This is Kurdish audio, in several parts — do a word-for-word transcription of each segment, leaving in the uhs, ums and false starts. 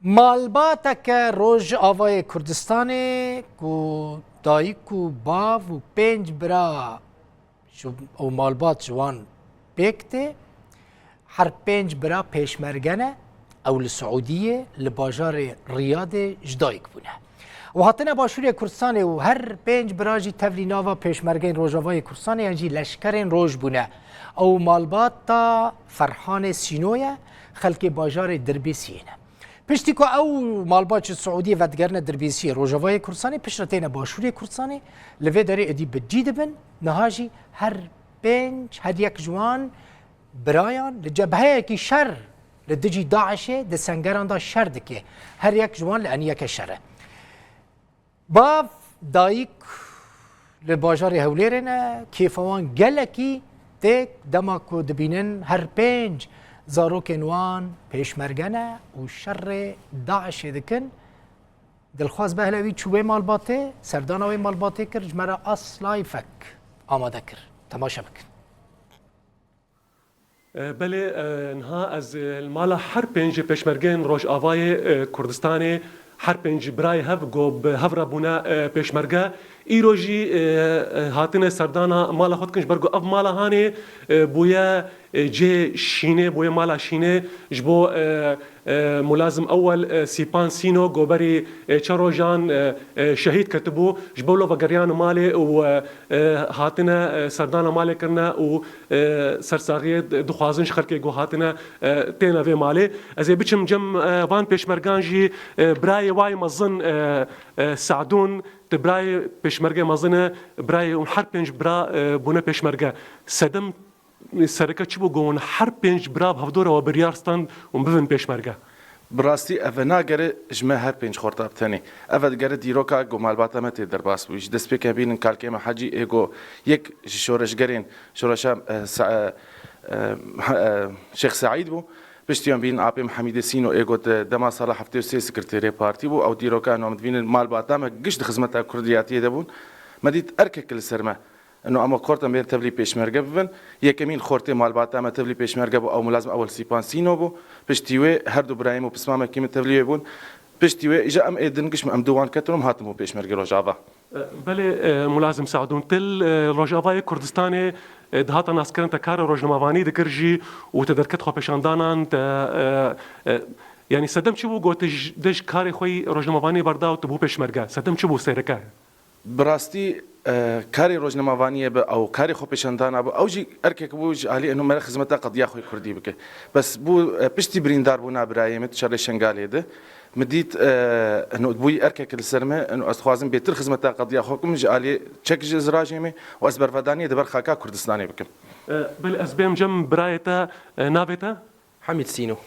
Malbateke Rojavayê Kurdistanê ku dayik û bav û pênc bira ji, û malbat ji wan pêk tê, her pênc bira pêşmerge ne, ew li Siûdiyê, li bajarê Riyadê ji dayik bûne. Û hatine Başûrê Kurdistanê û her pênc bira jî tevlî nava pêşmergeyên Rojavayê Kurdistanê yan jî leşkerên roj bûne. Ew malbata Ferhanê Sîno ye, xelkê bajarê Dirbêsiyê ne. Piştî ku ew malbat ji Siûdiyê vedigerine Dirbêsiyê Rojavayê Kurdistanê, piştre têne Başûrê Kurdistanê, li vê derê êdî bi cî dibin, niha jî her pênc, her yek ji wan birayan li cebheyekî şer li dijî DAIŞê di sengeran de şer dike. Her yek ji wan li eniyeke şer e. Bav, dayik li bajarê Hewlêrê ne, kêfa wan gelekî têk dema ku dibînin her pênc zarokên wan pêşmerge ne û şerê DAIŞê dikin. Dilxwaz Behlewî çû wê malbatê, serdana wê malbatê kir, ji me re aslay fek amade kir. Temaşe bikin. E, belê, e, niha ez, e, li mala her pênc pêşmergeyên Rojavayê, e, Kurdistanê, her pênc birayê hev ku bi hev re bûne, e, pêşmerge, îro jî, e, e, hatine serdana mala xwe dikin, ji ber ku ev mala hanê, e, bûye, e, cihê şînê, bûye mala şînê ji bo, e, e, Mulazim Ewel, e, Sîpan Sîno, ku berî, e, çend rojan, e, e, şehîd ketibû, ji bo lo vegeriyane malê û, e, e, hatine, e, serdana malê kirine û, e, sersaxiyê dixwazin ji xelkê ku hatine, e, têne vê malê. Ez ê biçim cem, e, van pêşmergan jî, e, birayê wayê mezin, e, e, Sadûn, tu birayê pêşmergê mezin e, birayê hûn her pênc bira, e, bûne pêşmerge. Sedem sereke çi bû ku hûn her pênc bira bi hevdor re we biryar stand hûn bibin pêşmerge? Bi rastî ev e nagere ji me her pênc xorta bi tenê. Ev e digere dîroka ku malbata me tê derbas bû. Ji destpêkê bînin kalkê me Hecî ê ku yek ji şoreşgerên şoreşa, e, Sa-, e, e, Şêx Seîd bû. Piştî wan bînin apê me Hemîdê Sîno ê ku di dema sala heftê û sê sekreterê partî bû. Ew dîroka wan dibînin malbata me giş di xizmeta kurdiyatiyê de bûn. Me dît erkek li ser me. Ino em xorta me bên tevlî pêşmerge bibin. Yekemîn xortê malbata me tevlî pêşmerge bû, ew Mulazim Ewel Sîpan Sîno bû. Piştî wê her du birayê min û pismamekî min tevlî wê bûn. Piştî wê îja em ê din giş me em du wan ketin û em hatin bûn pêşmergê Rojava. E, belê, e, Mulazim Sadûn, tu li, e, Rojavayê Kurdistanê, e, dihata naskirin te karê rojnamevanî dikir jî û te derket xwepêşandanan, te, e, e, yanî sedem çi bû got tu ji, tu ji karê xwe yî rojnamevanî berda û tu bû pêşmerge? Sedem çi bû seyreke? Bi rastî, e, karê rojnamevaniyê bi ew karê xwepêşandana bi ew jî erkek bû ji alî eno mere xizmeta qediya xwe kurdî bike. Bes bû, e, piştî birîndar bûna birayê min di şerê Şengalê de. Min dît, e, eno bûyî erkek li ser me, eno ez dixwazim bêtir xizmeta qediya xwe bikim ji alî çek ji izrajê me û ez bervedaniyê di ber xaka Kurdistanê bikim. E, belê ez bêm cem birayê te, e, navê te? Hemîd Sîno.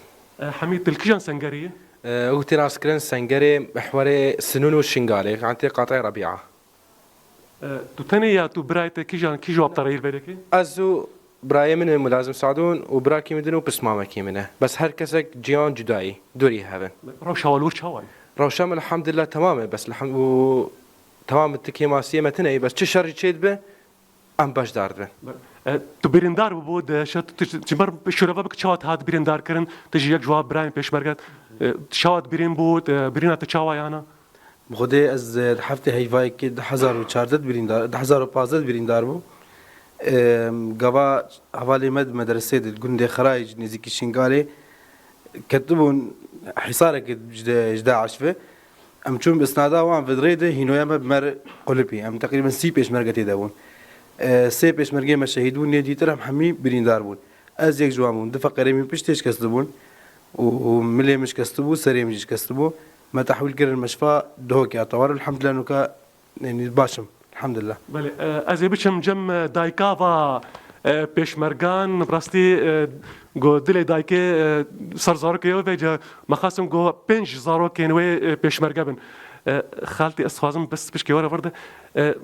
E, Hemîd, tu li kîjan sengerî yî? E, ew tê naskirin sengerê mihwerê Sinûn û Şingalê, antê Qatay Rebîa. E, tu tenê ya tu birayê te kîjan, kî ji wap te re yî li vê dekê? Ez û birayê min e Mulazim Sadûn û birakî min din û pismamekî min e. Bes her kesek ciyan cudayî, dûrî hev in. Rewşa we li wir çawa ye? Rewşa min elhamdülillah temam e, bes elham-, û temam e, ti kêmasiyê me tune ye, bes çi şer jî çêdibe, em beşdar dibin. E, tu birîndar bûbû di şe-, tu, tu, tu, ji ber şûreve bik çawa tu hat birîndar kirin, tu ji yek ji wa birayên pêşmerge, e, çawa tu birîn bû, e, birîna tu çawa yana? Bi Xwedê ez, e, di heftê heyvayekê du hezar û çardeh birîndar, du hezar û pazdeh birîndar bû. E, gava hevalê me di medresê de, gundê Xirayê ji nêzîkî Şingalê ketibûn, hîsareke ji de, ji DAIŞ ve. Em çûn bi isnada wan ve di rê de hînoya me bi me re qulipî. Em teqrîben sî pêşmerge tê de bûn. E, sê pêşmergeyê me şehîd bûn, lê dîtir em hemî birîndar bûn. Ez yek ji wan bûm. Du feqerê min piştê şikestibûn û, û milê min şikestibû, serê min jî şikestibû. Me tehwîl kirin meşfa Duhokê ya Tewar. Elhamdulillah, nuka, yanî, baş im. Elhamdulillah. Belê, e, ez ê biçim cem, e, dayika va, e, pêşmergan, bi rastî, e, go dilê dayikê, e, ser zarokê ew vêce, me xastin go pênc zarokên wê, e, pêşmerge bin. E, xaltî, ez dixwazim bes pişkê we re vir de. E,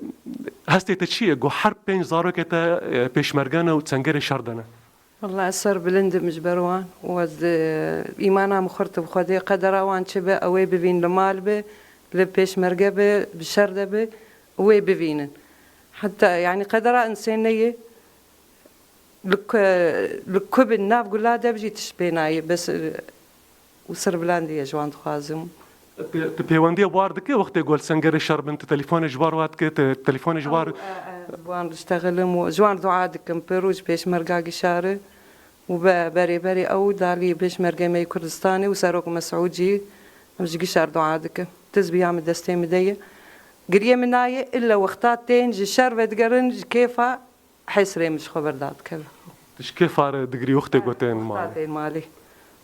hestê te çi ye? Go her pênc zarokê te, e, pêşmerge ne û sengerê şer de ne. Wela ez serbilind im ji ber wan û ez, e, îmana min xurt bi Xwedê, qedera wan çi be, ew ê bivîn, li mal be, li pêşmerge be, bi şer de be, wê bivînin. Heta, yanî qedera insên neyê, li ku, li ku bin, nav gula de jî tişt pê nayê. Bes, e, û serbilendî ye ji wan dixwazim. Tu, tu pêwendiya war dike wextê ku li Sengerê şer bin, tu telefonê ji war wa dike, tu telefonê ji war. Ew, e, e, ji wan diştexilim û ji wan dua dikim. Pêro ji pêşmerga gişari û be, berê berê ew dalî pêşmergê me yê Kurdistanê û Serok Mesûd jî em ji gişar dua dikim. Tiz biya min destê min de ye. Giriyê min nayê, illa wexta tên ji şer vedigerin, ji kêfa hesrê min ji xwe berda dikevim. Tu ji kêfa re digirî wextê ku tên malê? Wexta tên malê.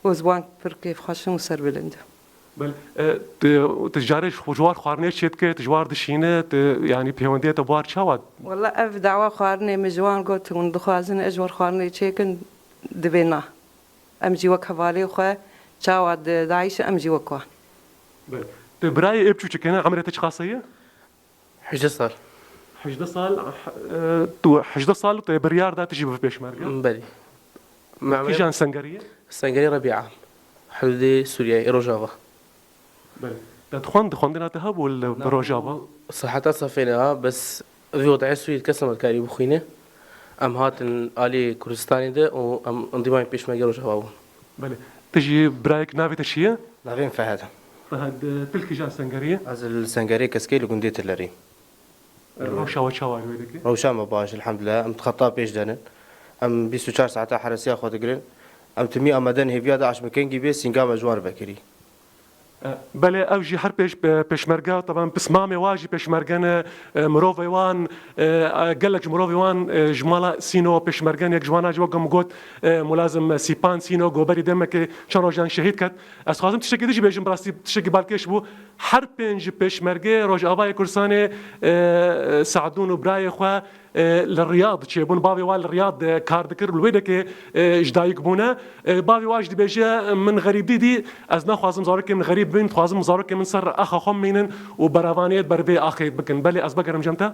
Û ez wan pir kêfxweş im û serbilind im. Belê, e, tu, tu ji carê ji, ji war xwarinê çê dike, tu ji war dişîne, tu, yanî pêwendiyê te bi war çawa? Wela ev dawa xwarinê min ji wan got, hûn dixwazin ez ji wan xwarinê çêkim, divê na. Em jî wek hevalê xwe çawa di dayîşe, em jî wek wan. Belê. Tu birayê ê biçûçik hene, emrê te çiqas heye? Hejdeh sal. Hejdeh sal, e, tu hejdeh sal tu biryar da tu jî bivî pêşmerge? Belê. Kîjan Sengerî ye? Sengerî Rebîa. Hududê Sûriyeyê, Rojava. Belê. Te dixwend, xwendina te hebû li bi Rojava? Siheta sefê ne ha, bes vî wedayê Sûriyê kes nedikarî bixwîne. Em hatin alî Kurdistanê de û em endîmanê pêşmerge Rojava bûn. Belê. Tu jî birayek, navê te çi ye? Navê min Fehed e. Fehed, e, tu li kîjan Sengerî ye? Ez li Sengerê Keskê li gundê Tilerî. Rewşa we çawa li wê dike? Rewşa me baş, elhamdulillah. Em di xeta pêş de nin. Em bîst û çar saeta heresiya xwe digirin. Em timî amade in hêviya DAIŞ bi kengî bê, sînga me ji wan vekirî. E, belê, ew jî her pêş, e, pêşmerge, teban pismamê wan jî pêşmerge ne, e, mirovê wan, e, e, gelek ji mirovê wan, e, ji mala Sîno pêşmerge ne, yek ji wana jî wek min got, e, Mulazim Sîpan Sîno, ku berî demekê çend rojan şehîd ket. Ez dixwazim tiştekî din jî bêjim, bi rastî tiştekî balkêş bû. Her pênc pêşmergeyê Rojavayê Kurdistanê, e, Se'dûn û birayê xwe, e, li Riyad çêbûn. Bavê wan li Riyad, e, kar dikir, li wê dekê, e, ji dayik bûne. E, bavê wan jî dibêje, min xerîb dî dî, ez naxwazim zarokê min xerîb bin, dixwazim zarokê min ser axa xwe bimînin û berevaniyê ber vê axê bikin. Belê, ez vegerim cem te.